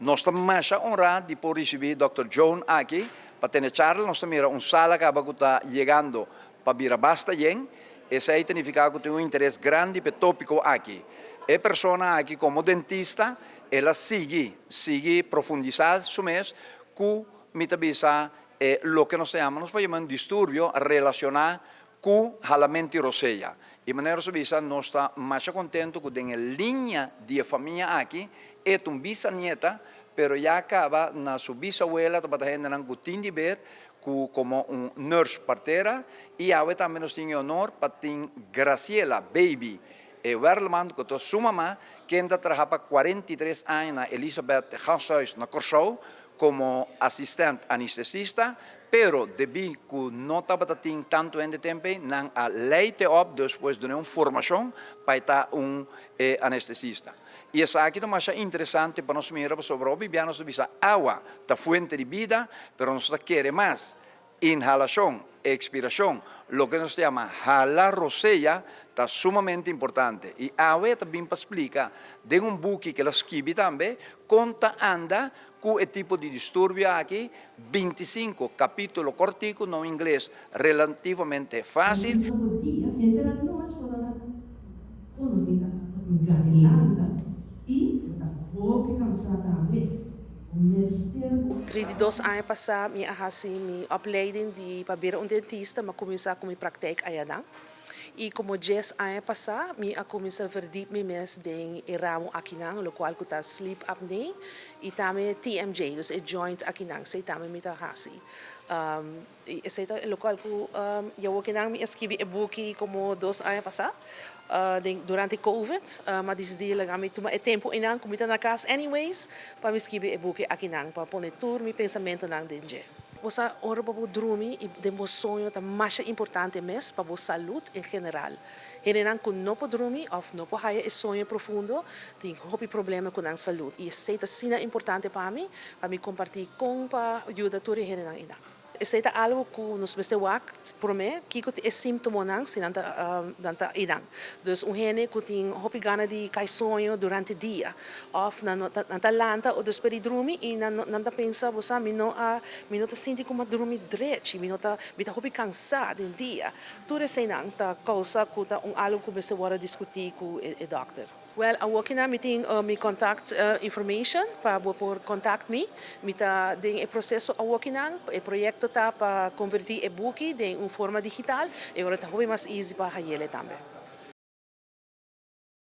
Nos ta masha honrá di por risibí Dòkter Joan aki pa tene charla. Nos ta mira un sala kaba ku ta yegando pa bira basta yen. Esei ta nifiká ku tin un interes grandi pa e tópiko aki. E persona aki komo dentista el a sigui sigui profundisá su mes ku mi ta bisa e loke nos ta yama, nos por yama un disturbio relashoná ku halamenti rosea. I manera nos a bisa, nos ta masha kontentu ku den e liña di e famia aki e ta un bisanieta, pero ya kaba na su bisawela tabata hendenan ku tin di ber ku komo un nurse partera i awe tambe nos tin e honor pa tin Graciela, Baby, e Werleman ku ta su mama ken ta traha pa 43 aña na Elisabeth Gasthuis na Kòrsou komo asistent anestesista, pero debí ku no tabata tin tantu hende tempu ei, nan a leite op despues dun'é un formashon pa e ta un anestesista. I esaki ta masha interesante pa nos mira pasobra hopi bia nos ta bisa awa ta fuente di bida, pero nos ta kere mas inhalashon, ekspirashon, loke nos ta yama hala rosea ta sumamente importante. I awe ta bin pa splika den un buki ku el a skibi tambe kon ta anda ku e tipo di disturbio aki, 25 kapítulo kòrtiku na un ingles relativamente fásil. Usa bo dia, henter anochi bo ta Unda tin ta bo tin gana lanta i bo ta hopi kansá tambe. Bo mester bo. 32 aña pasá mi a hasi mi opleiding di pa bira un dentista, mi a kuminsá ku mi praktijk ayanan. I komo 10 aña pasá mi a kuminsá verdiep mi mes den e ramo akinan, lokual ku ta sleep apnea i tambe TMJ, dus e joint akinan, esei tambe mi ta hasi. I esei ta lokual ku yawokinan mi a skibi e buki komo 2 aña pasá den durante covid, mi a disidí laga mi tuma e tempu einan ku mi ta na kas anyways pa mi skibi e buki akinan pa pone tur mi pensamentunan den dje. Bo sa ora bo por drumi i den bo soño ta masha importante mes pa bo salud en general. Hendenan ku no por drumi òf no por haya e soño profundo tin hopi problema ku nan salud i esei ta asina importante pa mi, pa mi kompartí kon pa yuda tur e hendenan einan. Esei ta algu ku nos mester wak promé kiko ta e símptomonan si nan ta nan ta einan. Dus un hende ku tin hopi gana di kai soño durante dia òf nan no ta nan ta lanta o despues di drumi i nan no nan ta pensa bo sa mi no a mi no ta sinti ku mi a drumi drechi mi no ta mi ta hopi kansá den dia. Tur eseinan ta kousa ku ta un algu ku mester wòrdu diskutí ku e dòkter. Wèl, awokinan mi tin mi contact information pa bo por contact mi. Mi ta den e proseso awokinan. E proyekto ta pa konvertí e buki den un forma digital i ora ta hopi mas easy pa hayele tambe.